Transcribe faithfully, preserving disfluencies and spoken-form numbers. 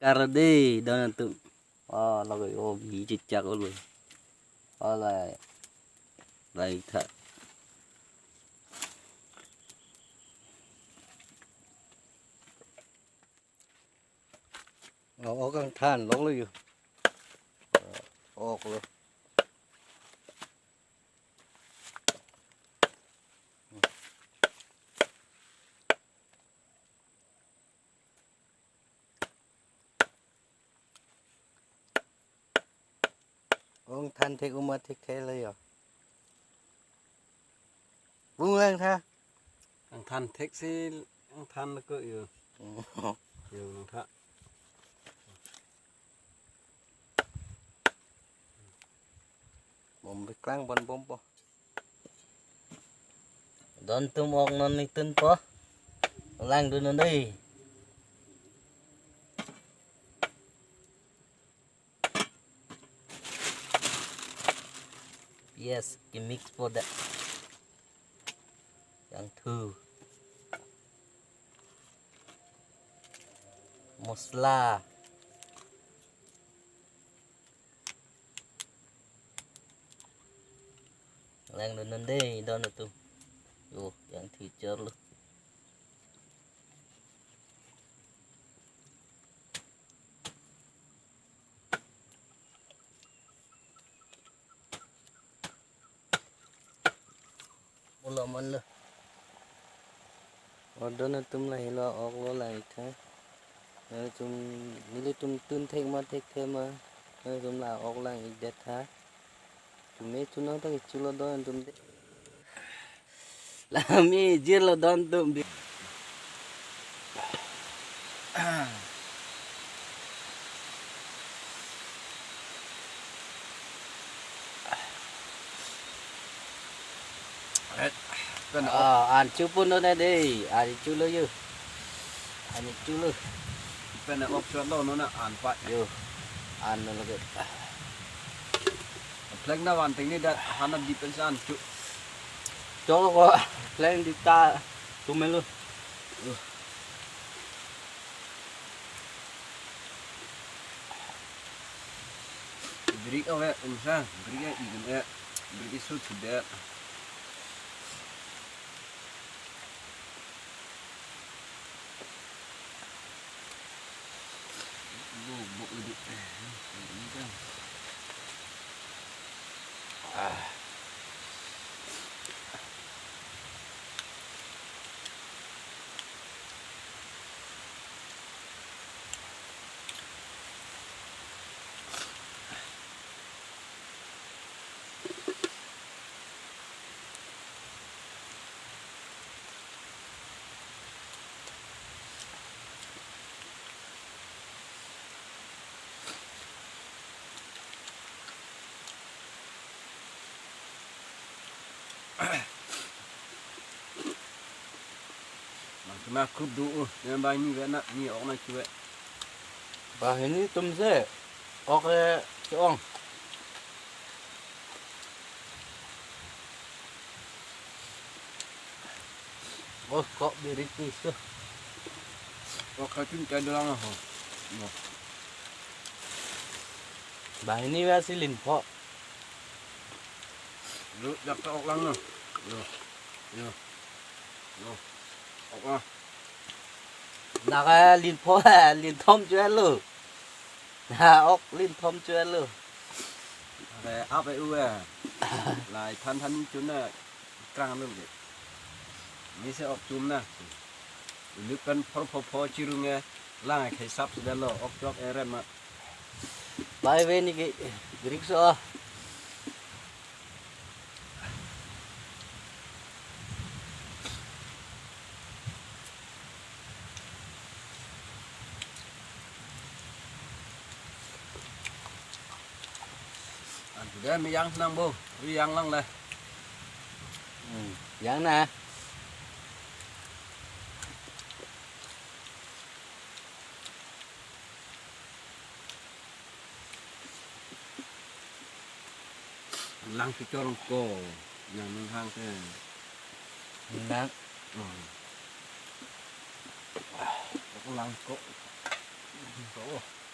Kar dei don atum. Oh, lagi, oh, biji chak ulu. Oh, lai. Lai tha. Oh, oh, kang than lok lo yu. Oh, ok lo. Ong than thek uma thek thek le yo. Bung lang tha. Ang than thek si ang than ko yo. Yo lang tha. Bom biklang bon bom po. Don tum ok non nitun po. Lang dun non dei. Yes, ki mix po da. Yang thu. Mosla. Lang dun non dei don atum. Yo, yang thi chor lo. Ulo man lo. Odon atum lahelo ok lo lang ik tha. Nelitum, nelitum tun thek ma thek thek ma. Nelitum la ok lang ik det tha. Chume chunang ta kichu lo don atum de. Lami jir lo don atum bi. Pen ok. Ah, an chu pun lo na dei, an chu lo yo. An chu lo. Pen ok chot lo non na an pa. Yo. An lo ke. Pleng na van ting ni dat hana di pen san chu. Chok ko pleng di ta tumelo. Brik ave umsa, brik e igun e, brik isu thudet. Bo, bo, bo. Ah. Bang kena krup do, uh, yang bang ni wena ni ok na kiwe. Bang ini tum se ok e ke-ong. Oh, kok birik ni so. Ok kachin kai dolang ho. No. Bang ini wasi linpho. Lo, jak ta ok lang no. Lo. Lo. Lo. Ok ah. Naka linpho, linthom chuelo. Na ok linthom chuelo. Are ap e u e. Lai than than ni chun na krang lo de. Ni se ok chum na. Inut pen phor phor phor chirung e. Lang e khai sap si da lo ok chok e rem ma. Bai ve ni ke, brik so. An tu dei meyang nang bo, meyang lang le. Hmm, yang na. Lang si chorong ko, yang nang hang te. Nang. Oh. Ko lang ko. Oh.